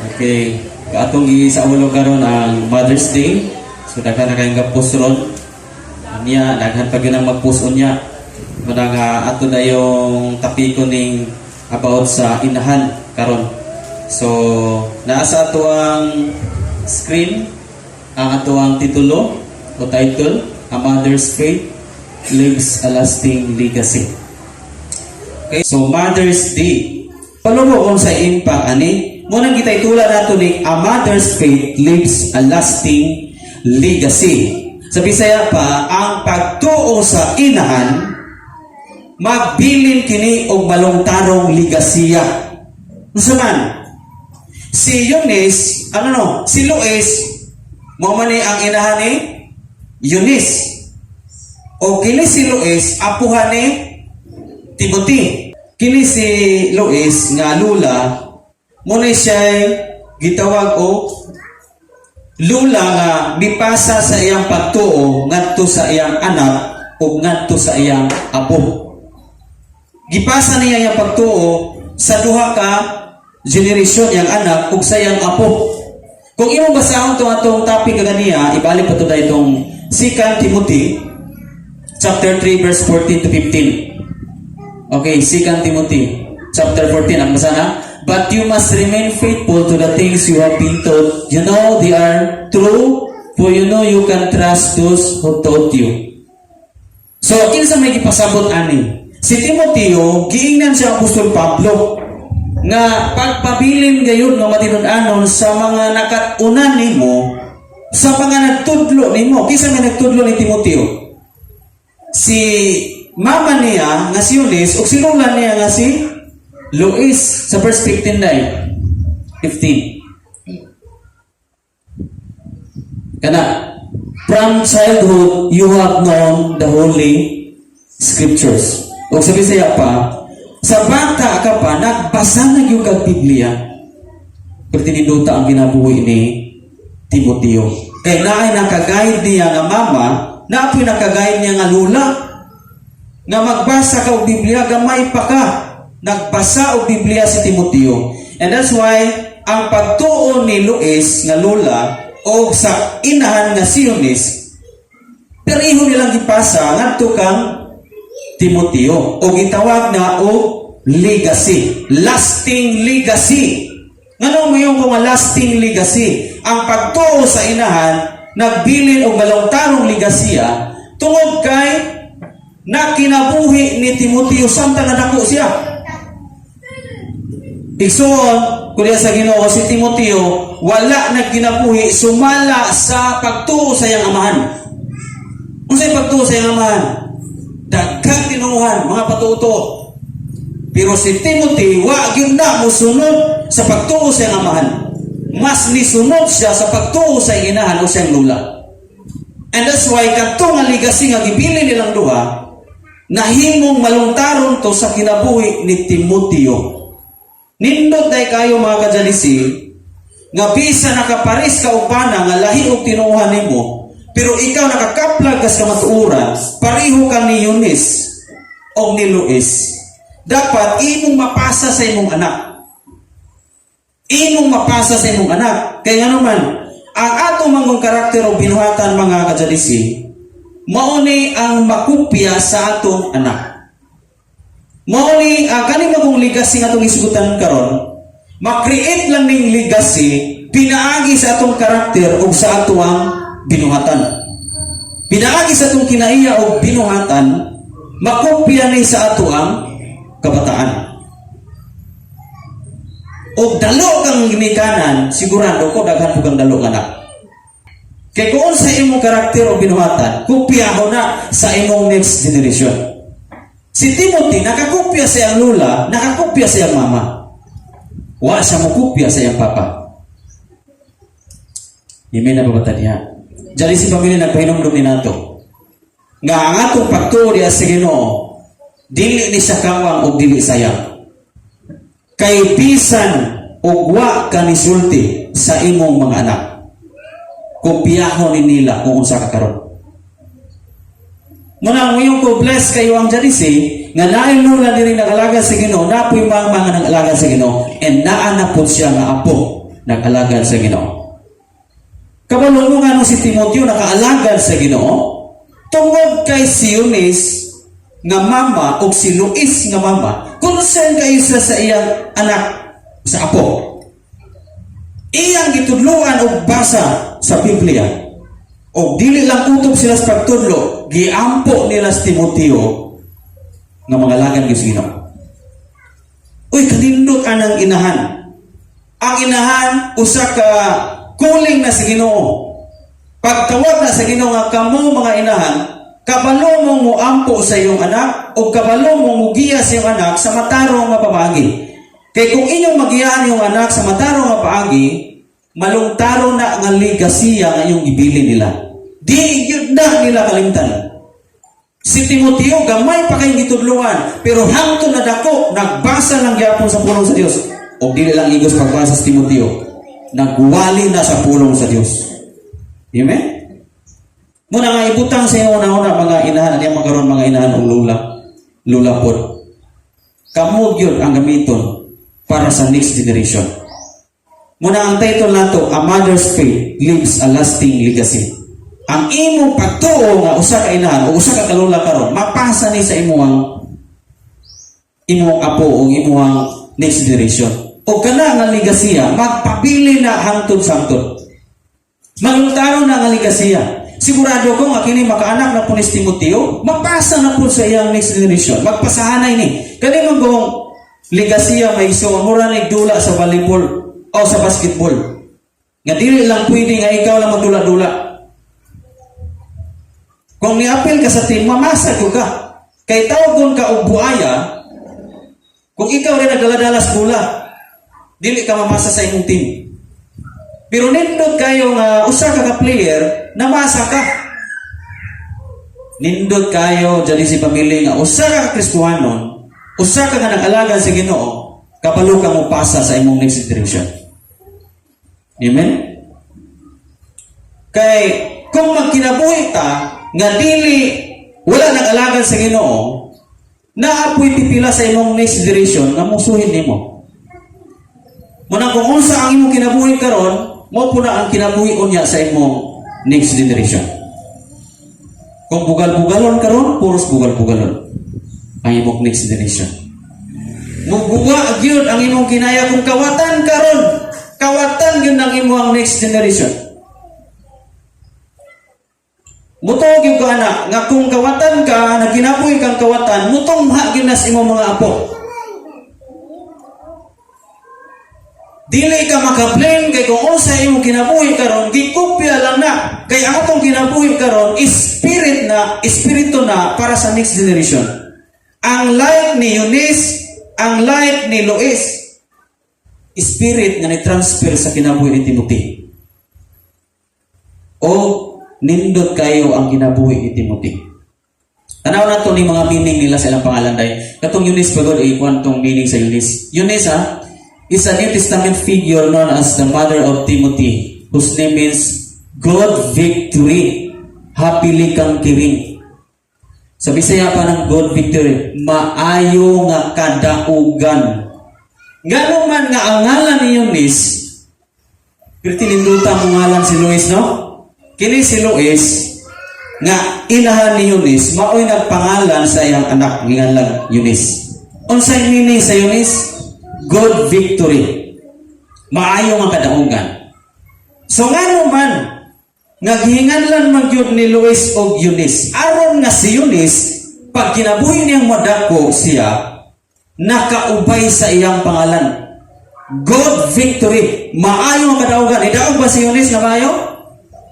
Okay, atong isaulo karon ang Mother's Day. So daghan na kayong ga-post ron. Unya, daghan pa gyud ang mag-post unya. Muna nga ato na yung topiko ning about sa inahan karon. So, naa sa ato ang screen ang ato ang titulo o title, "A Mother's Faith Leaves a Lasting Legacy." Okay, so Mother's Day. Palubo kung sa impact ani, mao nang gititula nato ni "A Mother's Faith Leaves a Lasting Legacy." Sa Bisaya pa, ang pagtuo sa inahan magbilin kini og malungtarong ligasiya. Unsa man? Si Eunice, ano no, si Lois, mao man ni ang inahan ni Eunice. O kini si Lois, apuhan ni Timothy. Kini si Lois nga lula, mao ni siya gitawag og lula nga mipasa sa iyang pagtuo ngadto sa iyang anak ug ngadto sa iyang apo. Gipasa niya iyang pagtuo sa duha ka generasyon, iyang anak ug sa iyang apo. Kung imong basahon tong atong topic kaganiya, ibalik pa to na itong 2 Timothy chapter 3 verse 14 to 15. Okay, 2 Timothy chapter 14 ang basa na. "But you must remain faithful to the things you have been taught. You know they are true, for you know you can trust those who taught you." So, kinsa may gipasabot ani? Si Timoteo, giingnan siya Apostol Pablo nga pagpabilin gayon nga matinud-anon sa mga nakat-unan nimo, sa mga nagtudlo nimo. Kinsa may nagtudlo ni Timoteo? Si mama niya nga si Eunice ug si lola niya nga si Lois, sa verse 15 na 15. Kana, "From childhood you have known the Holy Scriptures." Ug sa Bisaya pa, sa bata ka pa, nagbasa na gyud kag Biblia. Pero tininduta ang ginabuhi ni Timoteo. Kay naay naka-guide niya nga mama, naa po'y naka-guide niya nga lula. Nga magbasa ka og Biblia, gamay pa ka. Nagbasa og Biblia si Timoteo. And that's why, ang pagtuo ni Lois nga lula o sa inahan nga si Eunice, pero iho nilang gipasa ngadto kang Timoteo o gitawag na og legacy, lasting legacy. Ngano moingon ko nga lasting legacy? Ang pagtuo sa inahan nagbilin og malungtarong legasiya tungod kay nakinabuhi ni Timoteo samtang nga dako siya. Igsuon, kuya sa Ginoo, si Timoteo wala nagkinabuhi sumala sa pagtuo sa iyang amahan. Unsay pagtuo sa iyang amahan? Daghang tinuohan, mga patuto. Pero si Timothy, wa gyud na mosunod sa pagtuo sa iyang amahan. Mas nisunod siya sa pagtuo sa iyang inahan o sa iyang lula. And that's why kadto nga legacy nga gibilin nilang duha, nahimong malungtaron to sa kinabuhi ni Timoteo. Nindot day kayo, mga kajalisi, nga bisa nakaparis ka og bana nga lahi og tinuohan nimo, pero ikaw nakakaplag ka sa kamatuoran, pareho ka ni Eunice o ni Lois. Dapat imong mapasa sa imong anak. Imong mapasa sa imong anak. Kaya nga naman, ang atong mga karakter o binuhatan, mga kajalisi, mao ni ang makupya sa atong anak. Mao ni ang kani magong legacy nga atong isugutan karon, ma-create lang ning legacy pinaagi sa atong karakter ug sa atoang binuhatan. Pinaagi sa atong kinaiya og binuhatan, makopya ni sa atoang kabataan. Og dalo kang ginikanan, sigurado ko daghan pud kang dalo nga anak. Kay kung sa imong karakter o binuhatan, kopyaho na sa imong next generation. Si Timothy, nakakopya sa iyang lula, nakakopya sa iyang mama. Wa siya mokopya sa iyang papa. Amen na ba niya? Diyali si pamilya, nagpahinumdum ni nato nga ang atong pagtuo diha sa Ginoo, dili ni siya kawang og dili sayang. Kay bisan og wa ka nisulti sa imong mga anak, kopyahon ni nila kung unsa ka karon. Muna ngayon ko, bless kayo ang Jadisi nga naay lula diri nag-alagad sa Ginoo, naa poy mama nga nag-alagad sa Ginoo, and naa na pud siya nga apo. Nag-alagad sa Ginoo. Kabalo mo nga nung si Timoteo nakaalagad sa Ginoo? Tungod kay si Eunice nga mama o si Luis nga mama, concern kayo sa sa iyang anak, sa apo. Iyang gitudloan og basa sa Biblia. O dili lang utob sila sa pagtudlo, giampo nila si Timoteo nga mangalagad gyud sa Ginoo. Uy, kanindot anang inahan. Ang inahan usa ka calling na sa Ginoo. Pagtawag na sa Ginoo nga kamo mga inahan, kabalo mo moampo sa iyong anak o kabalo mo mugiya sa iyong anak sa matarong nga pamaagi. Kay kung inyong magiyaan iyong anak sa matarong nga paagi, malungtaro na nga ligasiya nga iyong gibili nila. Di gyud na nila kalimtan. Si Timoteo, gamay pa kayong gitudluan, pero hangtod na dako, nagbasa lang gyapon sa pulong sa Dios. O dili lang igos pagbasa sa Timoteo, nagwali na sa pulong sa Dios. Amen? Muna nga ibutang sa iyong una-una mga inahan, ano yung magkaroon mga inahan o lula, lula pod. Kamo gyud ang gamiton para sa next generation. Muna ang title nato, "A Mother's Faith Leaves a Lasting Legacy." Ang imong pagtuo nga usa ka inahan o usa ka kalula karon, mapasa ni sa imong imong apo o imong next generation. O kana nga ligasiya, magpabili na hangtod sangtod. Malungtaro na nga ligasiya. Sigurado ko nga kini makaanak na po ni Timoteo, mapasa na po sa iyang next generation. Magpasahanay ni. Kani man kung ligasiya may so mura ni dula sa volleyball o sa basketball. Nga dili lang pwede nga ikaw lang magdula-dula. Kung niapil ka sa team, mamasa ko ka. Kay tawgon ka og buaya, kung ikaw rin nagdala-dala sa bola, dili ka mamasa sa imong team. Pero nindot kayo nga usa ka ka player, namasa ka. Nindot kayo dyan si pamilya nga usa ka ka Kristohanon, usa ka nga nag-alaga sa Ginoo, kabalo ka mo pasa sa imong next generation. Amen? Kay kung magkinabuhi ta nga dili wala nag-alagad sa Ginoo, naapoy pipila sa imong next generation nga musuhin nimo. Muna kung unsa ang imong kinabuhi karon, mo po na ang kinabuhi unya sa imong next generation. Kung bugal-bugalon karon, puros bugal-bugalon ang imong next generation. Muguwa gyud ang imong kinaya kung kawatan karon, kawatan gyud ang imong next generation. Mutuo gyud ka anak nga kung kawatan ka, nagkinabuhi kang kawatan, mutungha gyud na sa imong mga apo. Dili ka maka-blame kay kung unsa imong kinabuhi karon, gikopya lang na. Kay ang atong kinabuhi karon, spirit na, espiritu na para sa next generation. Ang life ni Eunice, ang life ni Lois, spirit nga ni-transfer sa kinabuhi ni Timothy. O nindot kayo ang kinabuhi ni Timothy. Tanaw na to ni mga meaning nila sa ilang pangalan dahil. Katong Eunice pagod ay tong meaning sa Eunice. Eunice ha, is a New Testament figure known as the mother of Timothy, whose name means "God victory, happily conquering." Sa Bisaya pa ng "God victory", maayo nga kadaugan. Ngano man nga ang ngalan ni Eunice, pero tininduta mo ngalan si Luis, no? Kini si Luis, nga inahan ni Eunice, mao'y nagpangalan sa iyang anak, ngalan Eunice. Unsay meaning sa Eunice? God victory. Maayo nga kadaugan. So ngano man nga gihinganlan man gyud ni Luis og Eunice, aron nga si Eunice pag kinabuhi niyang madako siya, nakaubay sa iyang pangalan. God victory. Maayo ang kadaugan. Idaog ba si Eunice nga maayo?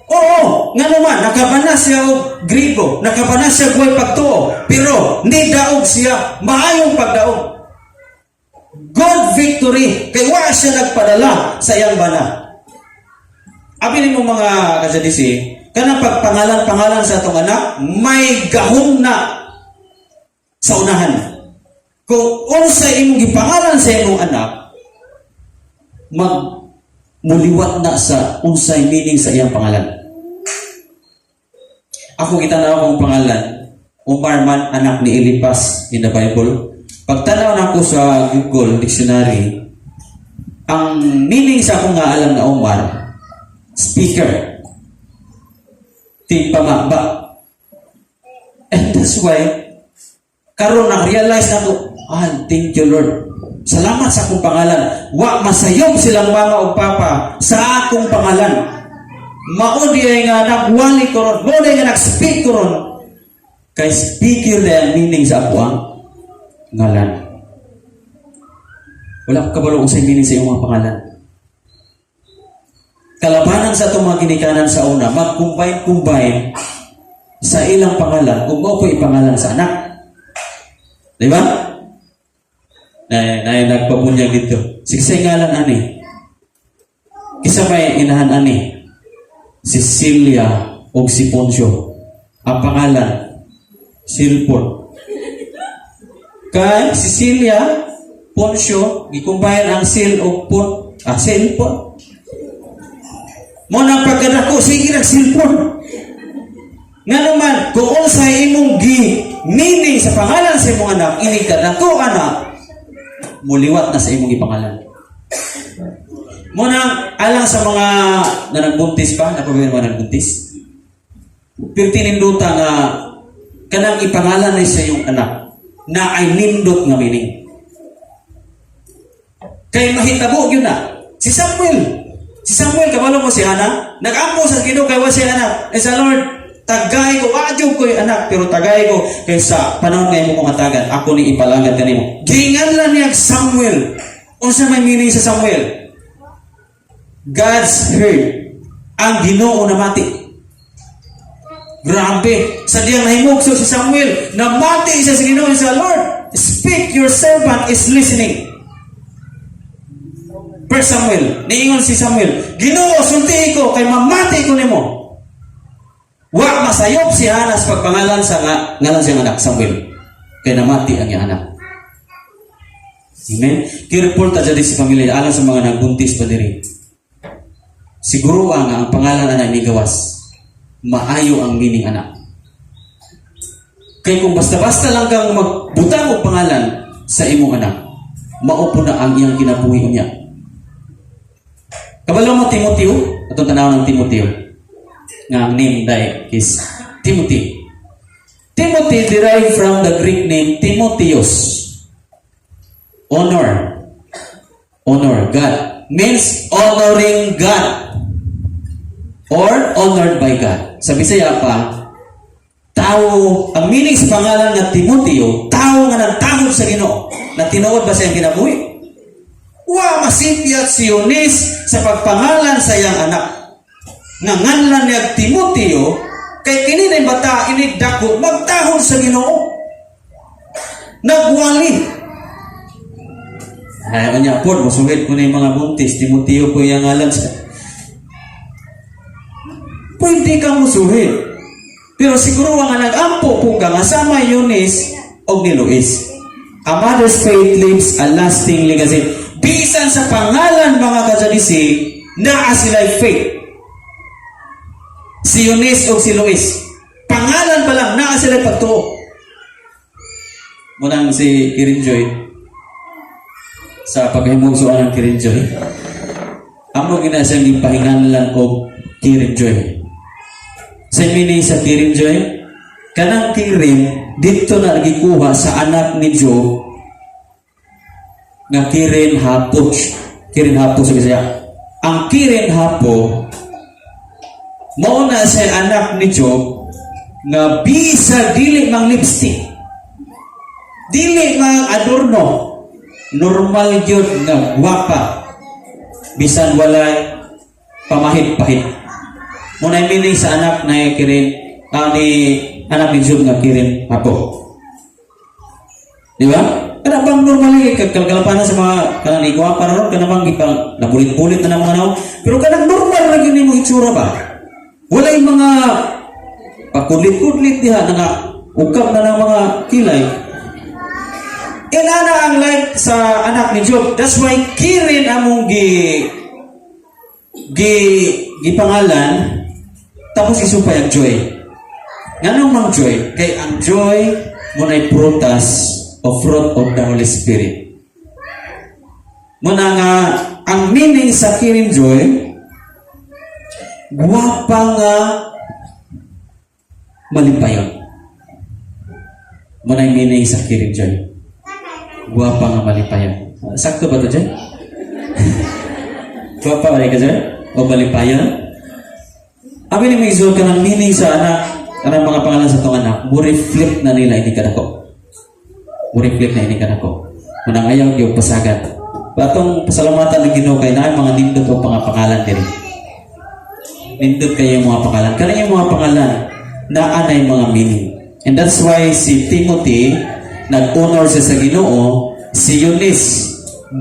Oo, ngano man, nakabana siya og Grigo, nakabana siya og pagtuo, pero nidaog siya, maayong pagdaog. God victory, kay wa siya nagpadala sa iyang bana. Abi nimo mga kajadisi, kanang pagpangalan-pangalan sa atong anak, may gahom na sa unahan. Kung unsa imong gipangalan sa imong anak, mag muliwat na sa unsay meaning sa iyang pangalan. Ako kita na akong pangalan, Omar man, anak ni Elipas in the Bible. Pagtanaw nako sa Google Dictionary, Ang meaning sa akong ngalan nga Omar, speaker. Tigpamaba. And that's why, karon na-realize na ko, ah, thank you, Lord. Salamat sa akong pangalan. Wa masayop silang mama o papa sa akong pangalan. Mao diay nga nagwali ko ron, mao diay nga nag-speak ko ron. Kay speaker na ang meaning sa ako ang ngalan. Wala ko kabalo kung sa meaning sa iyong mga pangalan. Kalabanan sa atong mga ginikanan sa una, mag-combine-combine sa ilang pangalan kung mao po ipangalan sa anak. Di ba? Na nagpabunyag dito. Siksay ngalan ani. Kisa may inahan ani. Si Celia o si Poncio. Ang pangalan, Silpon. Kay si Celia, Poncio, gi-combine ang sil o pon, ah, silpon. Mao nang pagkadako, sige nagsilpon. Nga naman, kung unsa imong gi meaning sa pangalan sa imong anak, inig kadako anak, muliwat na sa imong ipangalan. Mao nang alang sa mga na nagbuntis pa, napabili mga nagbuntis, pero tininduta nga kanang ipangalan ni sa iyong anak na ay nindot nga meaning. Kay mahitabo yun na. Si Samuel. Si Samuel, kabalo mo si Hana, nag-ampo sa Ginoo kay wa siya anak. Eh sa Lord, tagay ko, adyo ko yung anak, pero tagay ko kay sa panahon nga imo kong hatagan, ako ni ipalagad kanimo. Ginganlan niya Samuel. Unsa may meaning sa Samuel? God's heard. Ang Ginoo namati. Grabe. Sa diyang nahimugso si Samuel, namati siya sa Ginoo sa Lord. Speak, your servant is listening. First Samuel, niingon si Samuel, "Ginoo, sultihi ko kay mamati ko nimo." Wa masayop si Hana sa pagpangalan sa nga, ngalan sa iyang anak Samuel. Kay namati ang iyang anak. Amen. Careful ta dyan sa pamilya alang sa mga nagbuntis pa diri. Siguro ang pangalan anak ni gawas. Maayo ang meaning anak. Kay kung basta-basta lang kang magbutang og pangalan sa imong anak, mao po na ang iyang kinabuhi unya. Kabalo mo Timoteo, atong tanaw ng Timoteo. Nga ang name dai is Timothy. Timothy derived from the Greek name Timotheus. Honor. Honor God. Means honoring God. Or honored by God. Sa Bisaya pa, tao, ang meaning sa pangalan nga Timoteo, tao nga nagtahod sa Ginoo. Na tinuod ba sa iyang kinabuhi? Wa masipyat si Eunice sa pagpangalan sa iyang anak. Nga nganlan niya Timoteo, kay kini na bata inig dako magtahod sa Ginoo. Nagwali. Ay, unya po, musuhid ko na yung mga buntis. Timoteo po yung ngalan sa. Pwede kang musuhid. Pero siguro nga nag-ampo po ka nga sama Eunice o ni Luis. A mother's faith leaves a lasting legacy. Bisan sa pangalan, mga kajadisi, naa sila'y faith. Si Eunice o si Luis. Pangalan pa lang, naa sila'y pagtuo. Mao nang si Kirin Joy, sa pagkahimugsoan ng Kirin Joy, amo gina siyang gipahinganlan og Kirin Joy. Sa meaning sa Kirin Joy, kanang Kirin dito na gikuha sa anak ni Job nga Kirin Hapo. Kirin Hapo sa Bisaya. Ang Kirin Hapo mao na siya anak ni Job nga bisa dili mang lipstick, dili mang adorno, normal gyud nga gwapa bisan walay pamahit-pahit. Mao na meaning sa anak na Kirin, ah, ni anak ni Job nga Kirin Hapo. Di ba? Kana bang normally kay kalkalapanan sa mga kanang ni gwapa ron, kana bang gipang nabulit-bulit na ng mga naong, pero kanang normal ra gyud nimo itsura ba? Walay mga pakudlit-kudlit diha nga ukab na ng mga kilay. Inana ang life sa anak ni Job. That's why Kirin among gi gi gipangalan, tapos isupay ang joy. Nganong mang joy? Kay ang joy mao nay prutas o fruit of the Holy Spirit. Mao na nga Ang meaning sa Kirin Joy, guwapa nga malipayon. Mao na meaning sa Kirin Joy. Guwapa nga malipayon. Sakto ba to, Joy? Guwapa ba ka, Joy? O malipayon? Abi ni may ka ng meaning sa anak, anang mga pangalan sa atong anak, mo reflect na nila ini kanako. Mo reflect na ini kanako. Munang ayaw gyud pasagan. Atong pasalamatan ng Ginoo kay naay mga nindot o mga pangalan diri. Nindot kayo yung mga pangalan. Kani yung mga pangalan naa nay mga meaning. And that's why si Timothy nag-honor siya sa Ginoo, si Eunice,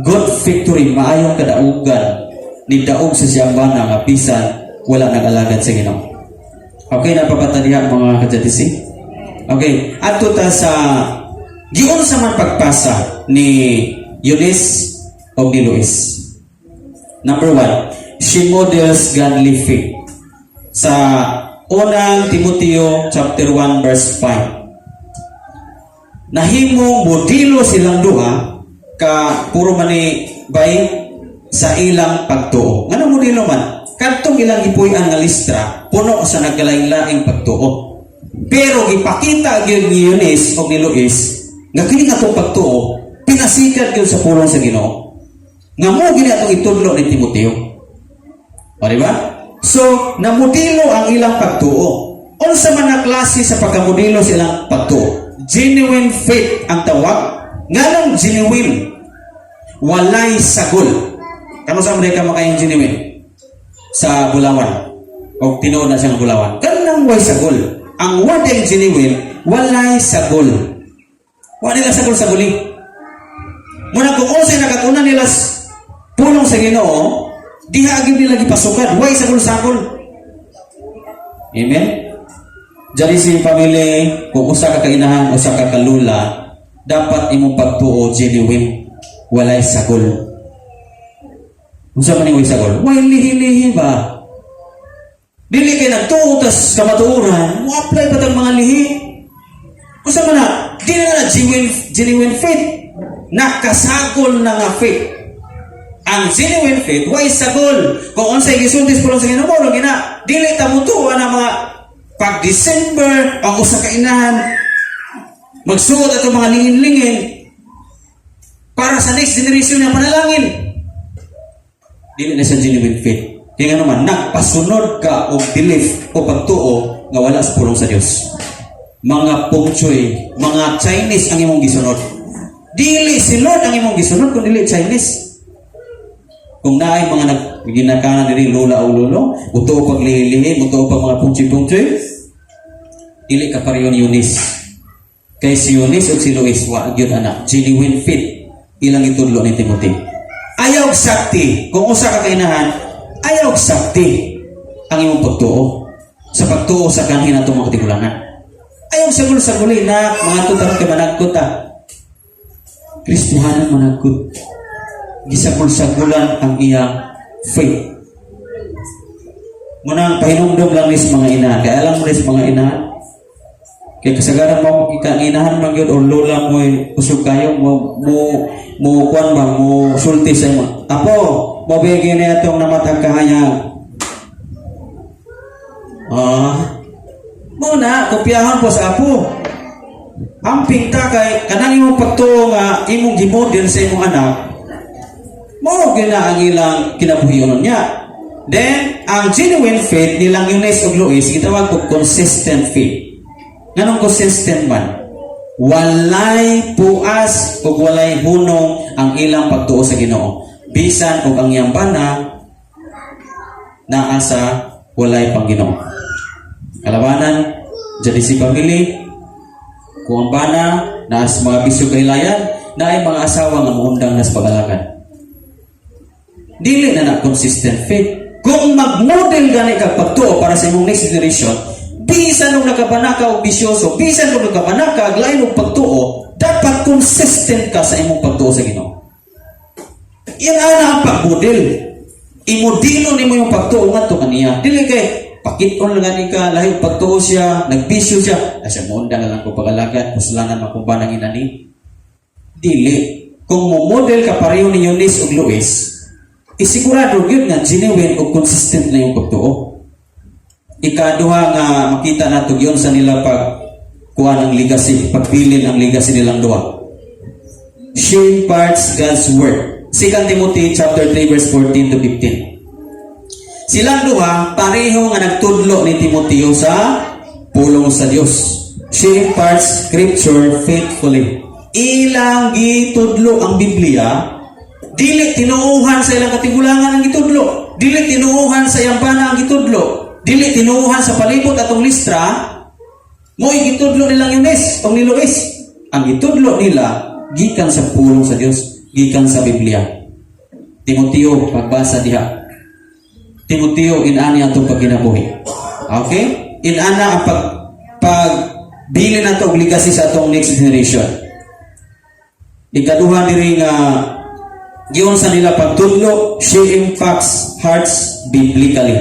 good victory, maayong kadaugan, ni daog sa siyang bana nga bisan wala nag-alagad sa Ginoo. Okay na pa ba ta diha, mga kajatisi? Okay, adto ta sa giunsa man pagpasa ni Eunice o ni Luis. Number one, she models godly faith. Sa Unang Timoteo chapter 1 verse 5. Nahimong modelo silang duha ka puro man ni bay sa ilang pagtuo. Ngano modelo man? Kadtong ilang gipuy-an nga Listra, puno sa nagkalaing-laing pagtuo. Pero gipakita gyud ni Eunice o ni Luis nga kini nga atong pagtuo pinasikat gyud sa pulong sa Ginoo. Nga mo gini atong itudlo ni Timoteo. O, di ba? So, namodelo ang ilang pagtuo. Unsa man na klase sa pagkamodelo sa ilang pagtuo? Genuine faith ang tawag. Nganong genuine? Walay sagol. Kano sa man ka makayong genuine? Sa bulawan. O tinuod na siyang bulawan. Kanang way sagol. Ang word ang genuine, walay sagol. Wala nila sagol sa guli. Muna kung unsay nakatunan nila pulong sa Ginoo, diha gyud nila gipasukad, way sagol-sagol. Amen? Jadi si family, kung usa ka kainahan, usa ka kalula, dapat imong pagtuo genuine, walay sagol. Unsa man way sagol? Way lihi-lihi ba? Dili kay nagtuo tas kamatuoran, mo apply pa tag mga lihi. Unsa man na? Dili na na genuine faith. Nakasagol na nga faith. Ang genuine faith, way sagol. Kung unsay gisulti sa pulong sa Ginoo, mo gina. Dili ta mutuo na mga pag December, ang usa ka inahan, magsuot ato mga lingin-lingin para sa next generation nga panalangin. Dili na siya genuine faith. Kaya nga naman, nagpasunod ka og belief o pagtuo nga wala sa pulong sa Dios. Mga pongchoy, mga Chinese ang imong gisunod. Dili si Lord ang imong gisunod kung dili Chinese. Kung naay mga nag ginakanan diri lola o lolo, mutuo pag lihi-lihi, mutuo pag mga pungchoy-pungchoy, dili ka pareho ni Eunice. Kay si Eunice ug si Luis wa gyud ana, genuine faith ilang itudlo ni Timothy. Ayaw og sakti, kung usa ka kainahan, ayaw og sakti ang imong pagtuo sa pagtuo sa kanhi natong mga katigulangan. Ayaw sagol-saguli na mga tutarong kay managkot ta. Kristohanan managkot. Gisagol-sagulan ang iyang faith. Munang pahinumdum lang ni sa mga inahan. Kaya alam mo ni sa mga inahan, kay kasagaran mo ika ang inahan man gyud or lola mo eh, kusog kayo mo kuan ba mo sulti sa imo. Apo, mo bigyan niya atong namatag kahayag. Ah. Mo na kopyahon po sa apo. Amping ta kay kanang imong pagtuo nga imong gimodel sa imong anak. Mao gyud na ang ilang kinabuhion niya. Then, ang genuine faith nilang Eunice ug Luis gitawag og consistent faith. Nganong consistent man? Walay puas ug walay hunong ang ilang pagtuo sa Ginoo. Bisan og ang iyang bana naa sa walay pang Ginoo. Kalabanan, jadi si family, kung ang bana naa sa mga bisyo kahilayan, naay mga asawa nga muundang na sa pag-alagad. Dili na na consistent faith. Kung mag-model gani ka pagtuo para sa imong next generation, bisan nung nakabanaka og bisyoso, bisan nung nakabanaka og lain og pagtuo, dapat consistent ka sa imong pagtuo sa Ginoo. Yan ana ang pag-model. Imodelo nimo yung pagtuo ngadto kaniya. Dili kay pakiton lang gani ka, lahi og pagtuo siya, nagbisyo siya. Ay siya moundang na lang ko pag-alagad, puslanan makumba ng inani. Dili. Kung mo model ka pareho ni Eunice ug Luis, Isigurado gyud nga genuine o consistent na yung pagtuo. Ikaduha nga makita nato, yun sa nila pag kuha ng legacy, pagbilin ang legacy nilang duha. She imparts God's word. 2 Timothy chapter 3 verse 14 to 15. Silang duha pareho nga nagtudlo ni Timoteo sa pulong sa Dios. She imparts scripture faithfully. Ilang gitudlo ang Biblia, dili tinuuhan sa ilang katigulangan ang gitudlo, dili tinuuhan sa iyang bana ang gitudlo, dili tinuuhan sa palibot atong Listra, mo'y gitudlo nilang Eunice o ni Lois. Ang gitudlo nila gikan sa pulong sa Dios, gikan sa Biblia. Timoteo, pagbasa diha. Timoteo, inani atong pagkinabuhi. Okay? Inana ang pag bili nato og legacy sa atong next generation. Ikaduha diri nga giunsa nila pagtudlo, she impacts hearts biblically.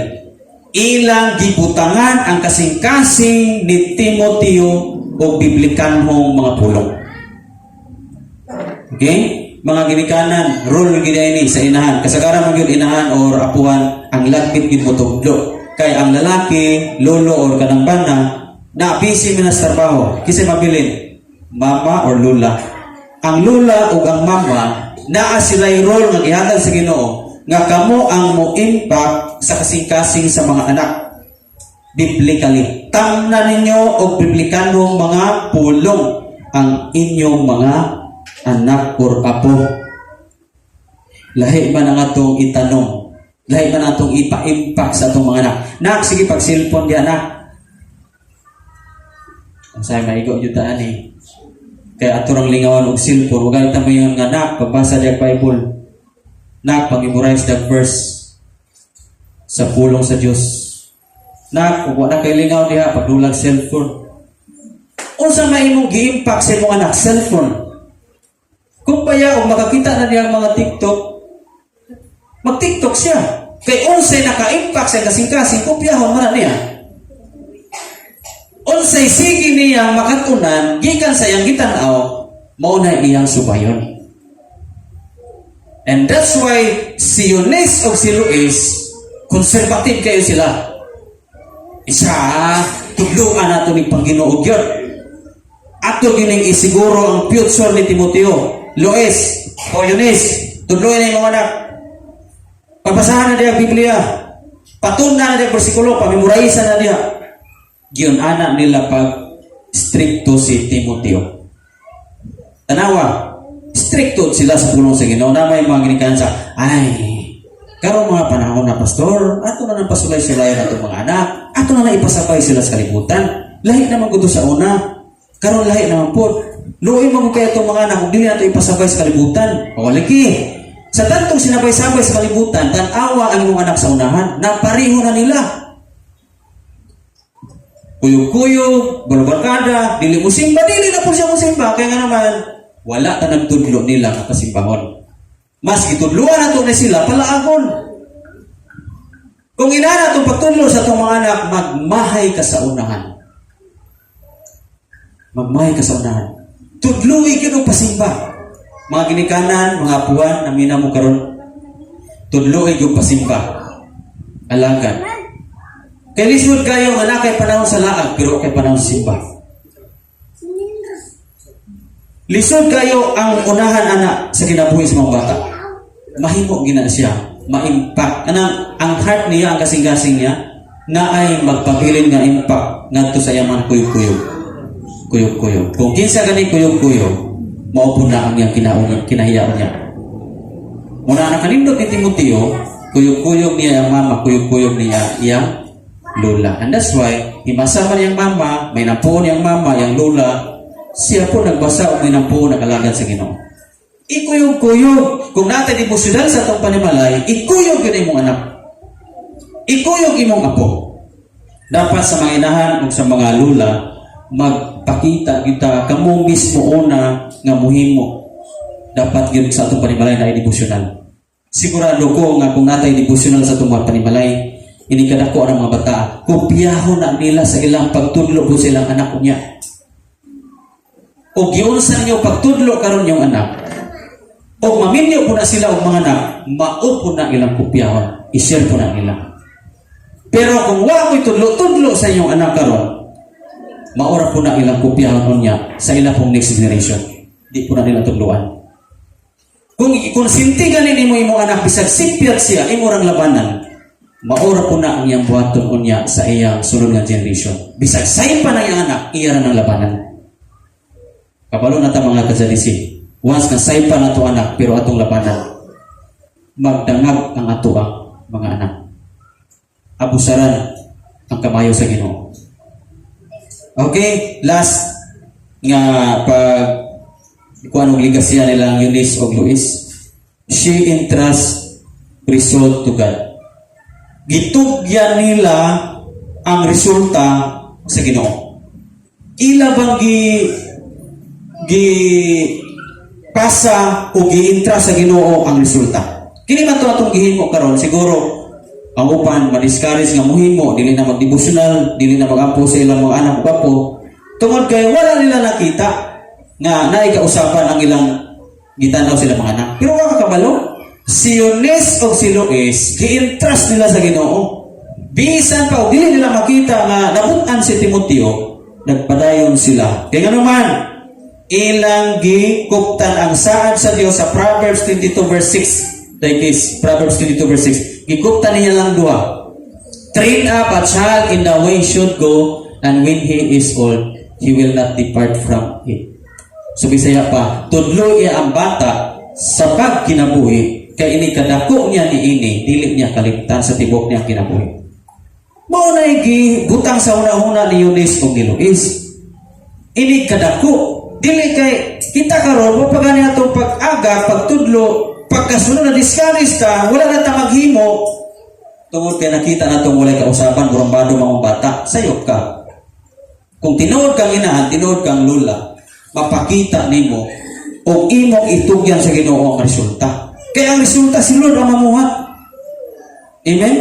Ilang gibutangan ang kasing-kasing ni Timoteo og biblikanhong mga pulong. Okay? Mga ginikanan, role gid ini sa inahan. Kasagaran man gyud inahan or apuhan ang lagmit gid motudlo. Kay ang lalaki, lolo or kanang bana, na busy man sa trabaho. Kinsa mabilin? Mama or lola. Ang lola ug ang mama naa sila'y role nga gihatag sa Ginoo nga kamo ang mo-impact sa kasing-kasing sa mga anak biblically. Tamna ninyo og biblikanong mga pulong ang inyong mga anak or apo. Lahi man ang atong itanom. Lahi man ang atong ipa-impact sa atong mga anak. Nak, sige, pag cellphone di, anak. Ang say maigo jud ta ani. Kaya ato rang lingawan og cellphone, wag ta mayon nga, "Nak, pagbasa diag Bible. Nak, pag-memorize the verse sa pulong sa Dios. Nak, kung wala kay lingaw diha, pagdulag cellphone." Unsa may imong gi-impact sa imong anak? Cellphone. Kung paya og makakita na niya ang mga TikTok, mag-TikTok siya. Kay unsay naka-impact sa kasing-kasing, kopyahon man na niya. Unsay sige niyang makatunan, gikan sa iyang gitan-aw, mao na iyang subayon. And that's why si Eunice o si Luis, conservative kayo sila. Isa, tudluan nato ni Panginoon gyud. Ato gining isiguro ang future ni Timoteo. Lois o Eunice, tudluan na imong anak. Pagbasahan na diya ang Biblia. Patunda na diya ang bersikulo, pamemoraysan na diya. Giyon ana nila pag stricto si Timoteo. Tanawa, stricto sila sa pulong sa Ginoo. Na may mga ginikanan sa, "Ay, karon mga panahon na, pastor, ato na nang pasulay-sulayan atong mga anak, ato na na ipasabay sila sa kalibutan. Lahi naman ko sa una. Karon lahi naman po. Luoy mo kaya itong mga anak kung dili nato ipasabay sa kalibutan." O lagi. Sa tantong sinabay-sabay sa kalibutan, tanawa ang imong anak sa unahan, na pareho na nila. Kuyog-kuyog, barbarkada, dili mo simba, dili na po siya mo simba. Kaya nga naman, wala ta nagtudlo nila nga kasimbahon. Mas gitudluan nato na sila palaagon. Kung inana itong pagtudlo sa itong mga anak, magmahay ka sa unahan. Magmahay ka sa unahan. Tudlui gyud og pasimba. Mga ginikanan, mga apuan, namina mo karon. Tudlui gyud pasimba. Alagad. Kay lisod kayo nga na kay panahon sa laag, pero kay panahon sa simba. Lisod kayo ang unahan ana sa kinabuhi sa mga bata. Mahimo gina siya, ma-impact. Anang ang heart niya, ang kasing-kasing niya, na ay magpabilin nga impact ngadto sa iyang mga kuyog-kuyog. Kuyog-kuyog. Kung kinsa gani kuyog-kuyog, mao po na ang iyang kinahiyaon niya. Muna nakanindot ni Timoteo, kuyog-kuyog niya ang mama, kuyog-kuyog niya iyang lola. And that's why, himasama niyang mama, may nampuon niyang mama, iyang lola, siya po nagbasa o may nampuon nakalagad sa Ginoo. Ikuyog-kuyog. Kung natin devotional sa atong panimalay, ikuyog yun imong anak. Ikuyog imong apo. Dapat sa mga inahan o sa mga lula, magpakita kita kamo mismo una nga muhimo. Dapat yun sa atong panimalay na devotional. Sigurado ko nga kung natay devotional sa atong mga panimalay, ini kadako ang mga bata, kopyahon na nila sa ilang pagtudlo po sa ilang anak niya. O giunsa ninyo pagtudlo karon yung anak, o maminyo po na sila og mga anak, mao po na ilang kopyahon. I-share po na nila. Pero kung wa mo'y tudlo-tudlo sa inyong anak karon, mao ra po na ilang kopyahon niya sa ilang pong next generation. Di po na nila tudloan. Kung konsinti gani nimo imong anak, bisag sipyat siya, imo rang labanan, mao ra po na ang iyang buhaton unya sa iyang sulod nga generation. Bisag saypa na iyang anak, iya ra nang labanan. Kabalo na ta, mga kajalisi. Once nga saypa na to anak, pero atong labanan, magdangag ang ato ang mga anak. Abusaran ang kamayo sa Ginoo. Okay, last nga pag kuan og ligasiya nilang Eunice og Luis, she entrust result to God. Gitugyan nila ang resulta sa Ginoo. Ila bang gi gi pasa o gi-entrust sa Ginoo ang resulta? Kini man to atong gihimo karon. Siguro ang uban ma-discourage nga muhimo, dili na mag-devotional, dili na mag-ampo sa ilang mga anak ug apo, tungod kay wala nila nakita nga naay kausaban ang ilang gitanaw sila mga anak. Pero wa ka kabalo, si Eunice o si Luis, gi-entrust nila sa Ginoo. Bisan pa og dili nila makita nga nabut-an si Timoteo, nagpadayon sila. Kay ngano man, ilang gikuptan ang saad sa Dios sa Proverbs 22 verse 6. Like this, Proverbs 22 verse 6. Gikuptan niya lang duha. "Train up a child in the way he should go, and when he is old, he will not depart from it." So Bisaya pa, tudlo iya ang bata sa pagkinabuhi, kay ini kadako niya ni ini, dili niya kalimtan sa tibok niya kinabuhi. Mao na butang sa una-una ni Eunice ug ni Luis. Ini kadako, dili kay kita karon mo pa gani atong pag-aga, pagtudlo, pagkasunod na discourage ta, wala na ta maghimo tungod kay nakita natong walay kausaban, burambado mga bata, sayop ka. Kung tinuod kang inahan, tinuod kang lula, mapakita nimo og imong itugyan sa Ginoo ang resulta. Kaya ang resulta, si Lord ang mamuhat. Amen?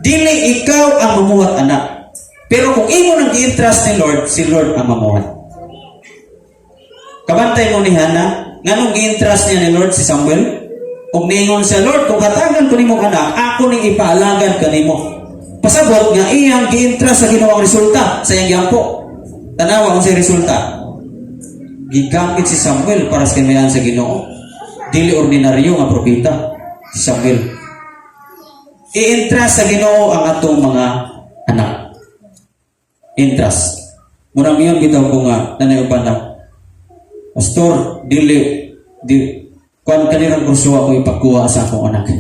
Dili ikaw ang mamuhat, anak. Pero kung imo nang gi-entrust ni Lord, si Lord ang mamuhat. Kabantay mo ni Hannah, nganong gi-entrust niya ni Lord si Samuel? Ug niingon siya, "Lord, kung hatagan ko nimo anak, ako ning ipaalagad kanimo." Pasabot nga iyang gi-entrust sa Ginoo ang resulta sa iyang giampo. Tanawa kung sa resulta. Gigamit si Samuel para sa kamayan sa Ginoo. Dili ordinaryo nga propeta si Samuel. I-entrust sa Ginoo ang atong mga anak. Entrust. Murang iyon bitaw ko nga nanay uban na, "Pastor, dili di kuan kanirang kurso ako ipakuha sa akong anak."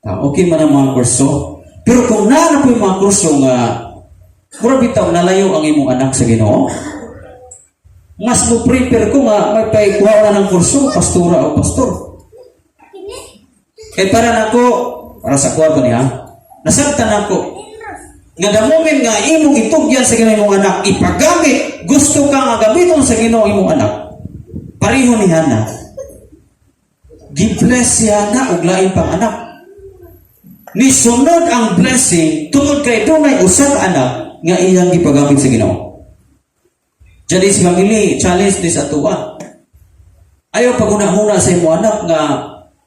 Ah, okay man ang mga kurso. Pero kung naa na po yung mga kurso nga mura bitaw nalayo ang imong anak sa Ginoo, mas mo prepare ko nga may paikuha na ng kurso, pastora o pastor. Eh para nako, para sa kuha ko niya, nasabtan ako, nga the moment nga imong itugyan sa Ginoo imong anak, ipagamit, gusto ka nga gamiton sa Ginoo imong anak. Pareho ni Hana. Gi-bless si Hana og lain pang anak. Nisunod ang blessing tungod kay dunay usa ka anak nga iyang gipagamit sa Ginoo. Janice family, challenge ni sa tuwa. Ayaw pag-una-una sa imong anak nga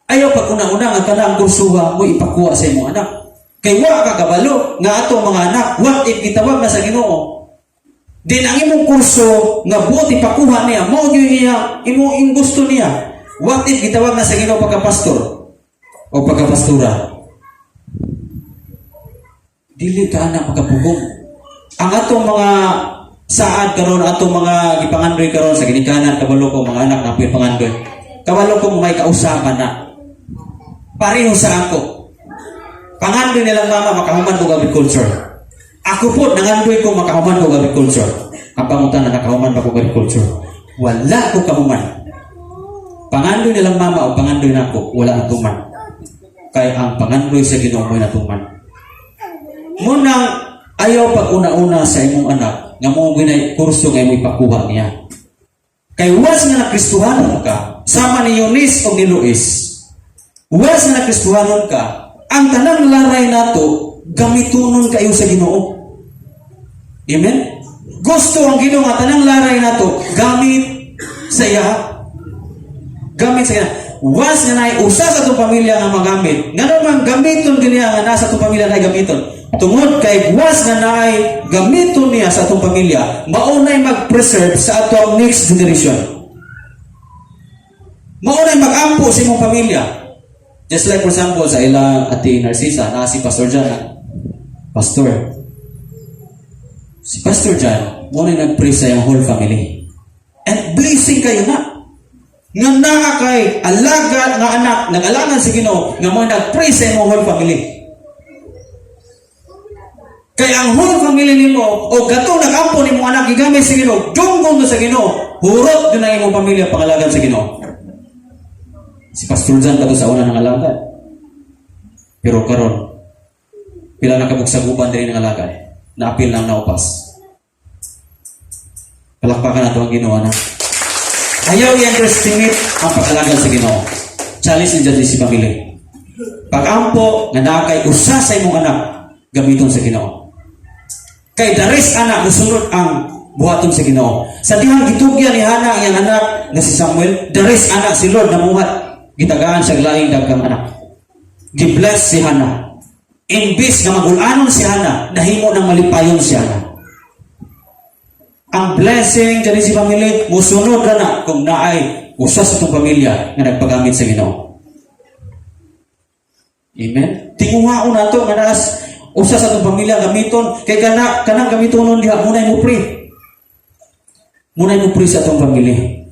ayaw pag-una-una nga kana ang kursuha mo ipakuha sa imong anak. Kay wa ka kabalo nga atong mga anak, what if gitawag na sa Ginoo? Din ang imong kurso nga buot ipakuha niya, mao gyud iya imo ing gusto niya. What if gitawag na sa Ginoo pagka-pastor o pagka-pastora? Dili ka anak makapugong. Ang atong mga saad karon, atong mga gipangandoy karon sa ginikanan, kabalo ko mga anak na pangandoy. Kabalo ko may kausaban na. Pareho sa ako. Pangandoy nilang mama makahuman ko agriculture. Ako po, nangandoy ko makahuman ko agriculture. Ang pangutana, nakahuman ba ko agriculture? Wala ko kahuman. Pangandoy nilang mama o pangandoy nako, wala natuman. Kay ang pangandoy sa Ginoo mo'y natuman. Munang ayaw pag una-una sa imong anak nga mo ginay kurso nga imong ipakuha niya. Kay once nga nakristuhanon ka, sama ni Eunice o ni Luis, once nga nakristuhanon ka, ang tanang laray nato gamitonon kayo sa Ginoo. Amen? Gusto ang Ginoo nga tanang laray nato gamit sa iya. Gamit sa iya. Once nga naay usa sa atong pamilya nga magamit, ngano man gamiton niya nga nasa atong pamilya na gamiton? Tungod kay once nga naay gamiton niya sa atong pamilya, maunay mag-preserve sa atong next generation. Maunay mag-ampo sa imong pamilya. Just like, for example, sa ilang Ate Narcisa, na si Pastor John, pastor. Si Pastor John, mao nag-pray sa iyang whole family. And blessing kayo na. Nga naa kay alaga nga anak, nag-alagad sa Ginoo, nga mo nag-pray sa imong whole family. Kay ang whole family nimo o katong nag-ampo nimo anak gigamit sa Ginoo, dunggong sa Ginoo, hurot gyud ang imong pamilya pangalagad sa Ginoo. Si Pastor John kato sa una ng alagad. Pero karon, pila na kabuok saguban diri ng alagad. Naapil lang naupas. Palakpakan nato ang Ginoo na. Ayaw i-underestimate ang pag-alagad sa Ginoo. Challenge ni Judge si pamilya. Pag-ampo nga naa kay usa sa imong anak gamiton sa Ginoo. Kay the rest anak musunod ang buhaton sa Ginoo. Sa dihang gitugyan ni Hana ang iyang anak nga si Samuel, the rest anak si Lord namuhat, gitagaan siya laing daghang anak. Gi-bless si Hana. Imbis nga magulanon si Hana, nahimo ng malipayon si Hana. Ang blessing dyan si family, musunod ra na kung naay usa sa itong pamilya nga nagpagamit sa Ginoo. Amen? Tinguhaon nato nga naas usa sa atong pamilya gamiton kay kana kanang gamitonon diha munay mo pray. Munay mo pray sa atong pamilya.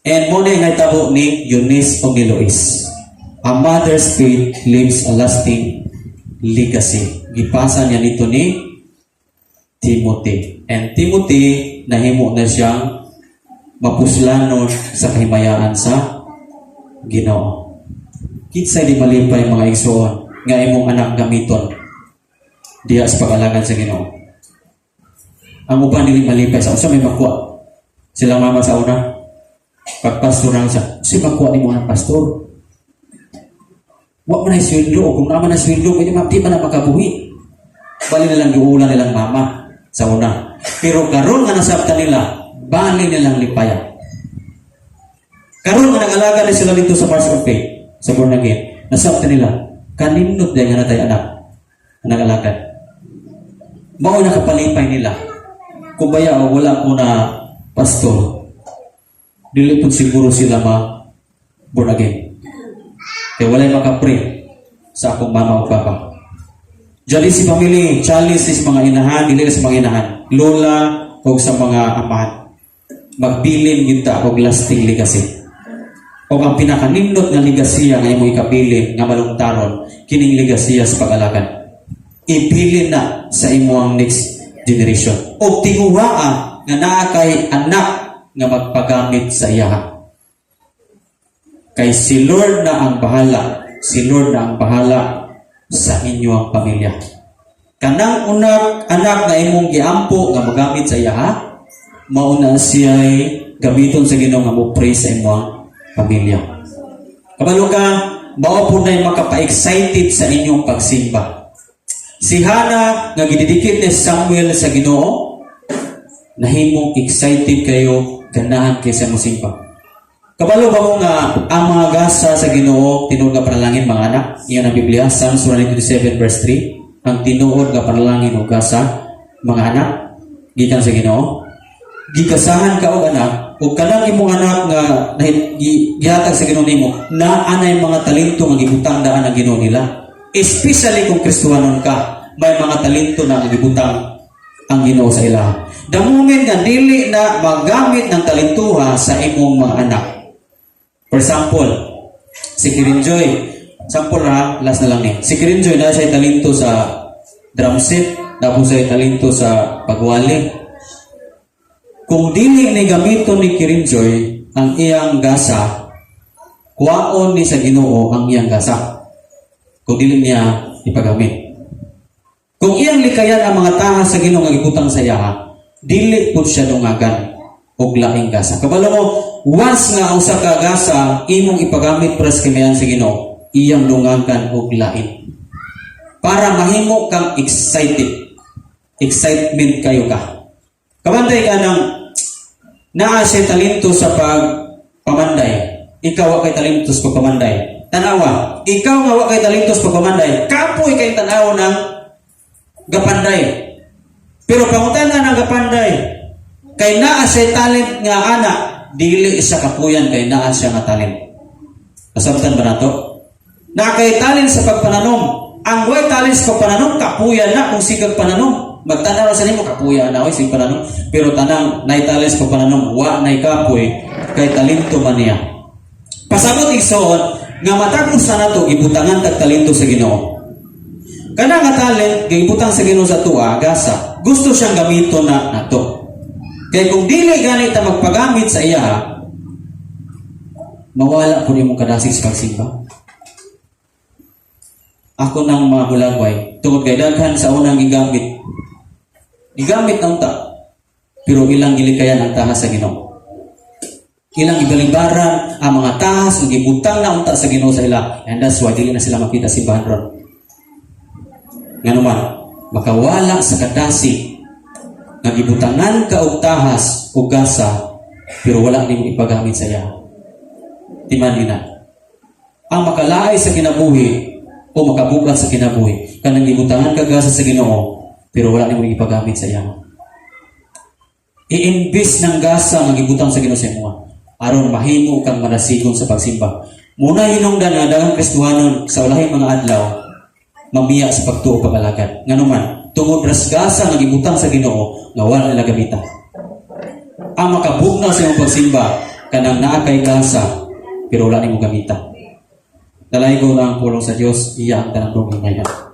And mo na yung nahitabo ni Eunice o ni Lois. A mother's faith leaves a lasting legacy. Gipasa niya nito ni Timothy. And Timothy, nahimo na siyang mapuslanon sa kahimayaan sa Ginoo. Kinsay di malipay, mga igsoon, nga imong anak gamiton diha sa pag-alagad sa Ginoo? Ang uban dili malipay sa usa may makuha. Sila mama sa una, pagpastor lang siya, si makuha nimo ang pastor. Wa man ay sweldo, o kung naman na sweldo, pwede ma, di man na makabuhi. Bali nilang giula nilang mama sa una. Pero karon nga nasabtan nila, bali nilang lipaya. Karon nga nag-alaga na sila dito sa Mars of Faith, sa born again, nasabtan nila, kanindot din nga natay anak, nga nag-alagad. Mao nakapalipay nila. Kung baya o wala ko na pastor, dili po siguro sila ma born again. Kaya walay makapray sa akong mama o papa. Jali si family, challenge sa mga inahan, dili sa mga inahan, lola o sa mga amahan. Magbilin kita og lasting legacy. O ang pinakanindot nga legasiya nga imong ikabilin nga malungtaron, kining legasiya sa pag-alagad. Ibilin na sa imong next generation. O tinguhaa nga naa kay anak nga magpagamit sa iyaha. Kay si Lord na ang bahala, si Lord na ang bahala sa inyong pamilya. Kanang unak anak nga imong giampo nga magamit sa iyaha, mao na siya'y gamiton sa Ginoo nga mo pray sa imong pamilya. Kabalo ka, mao po na makapa-excited sa inyong pagsimba. Si Hana nga gididikit ni Samuel sa Ginoo, nahimong excited kayo, ganahan kay sa mosimba. Kabalo ba mo nga ang mga gasa sa Ginoo tinuod nga panalangin, mga anak? Iyon ang Biblia, Psalms 127 verse 3. Ang tinuod nga panalangin o gasa, mga anak, gikan sa Ginoo. Gigasahan ka og anak ug kanang imong anak nga gihatag sa Ginoo nimo, naa nay mga talento nga gibutang daan ang Ginoo nila. Especially kung Kristohanon ka, may mga talento na nga gibutang ang Ginoo sa ilaha. The moment nga dili na magamit ng talentuha sa imong mga anak. For example, si Kirin Joy, sample ra, last na lang ni. Si Kirin Joy na siya talento sa drum set, na po siya talento sa pagwali. Kung dili ni gamiton ni Kirin Joy ang iyang gasa, kuwaon ni sa Ginoo ang iyang gasa. Kung dili niya ipagamit. Kung iyang likayan ang mga tahas sa Ginoo nga gibutang sa iya, dili pud siya dungagan og laing gasa. Kabalo mo, once nga ang usa ka gasa imong ipagamit para sa kamayan sa Ginoo, iyang dungagan og lain. Para mahimo kang excited. Excitement kayo ka. Kabantay ka ng naa siya talento sa pagpamanday. Ikaw wa kay talento sa pagpamanday. Tanawa, ikaw nga wa kay talento sa pagpamanday, kapoy kay tanaw ng gapanday. Pero pangutana ng gapanday, kay naa siya talent nga ana, dili siya kapuyan kay naa siya nga talent. Kasabtan ba nato? Na kay talent sa pagpananom. Ang way talent sa pagpananom, kapuyan na kung sigag pananom. Magtanaw sa nimo, kapuyan na oy sig pananom. Pero tanang nay talent sa pagpananom, wa nay kapoy kay talento man niya. Pasabot, igsoon, nga matag usa nato gibutangan tag talento sa Ginoo. Kana nga talent gibutang sa Ginoo sa tuwa, gasa. Gusto siyang gamiton na nato. Kay kung dili gani ta magpagamit sa iya, mawala po imong kadasig sa pagsimba. Ako nang mahulagway, tungod kay daghan sa unang gigamit. Gigamit na unta, pero ilang gilikayan ang tahas sa Ginoo. Ilang ibalibaran ang mga tahas nga gibutang na unta sa Ginoo sa ila. And that's why dili na sila makita simbahan ron. Ngano man, makawala sa kadasig nga gibutangan ka og tahas o gasa pero wala nimo ipagamit sa iya. Timan na. Ang makalaay sa kinabuhi o makabugat sa kinabuhi kanang gibutangan ka gasa sa Ginoo pero wala nimo ipagamit sa iya. I-invest ng gasa nga gibutang sa Ginoo sa imo aron mahimo kang madasigon sa pagsimba. Muna hinungdan nga daghang Kristohanon sa ulahing mga adlaw mamiya sa pagtuo, pag-alagad. Ngano man, tungod ras gasa nga gibutang sa Ginoo nga wala nila gamita. Ang makabugnaw sa imong pagsimba kanang naa kay gasa pero wala nimo gamita. Dalaygon ang pulong sa Dios, iya ang tanang ngayon.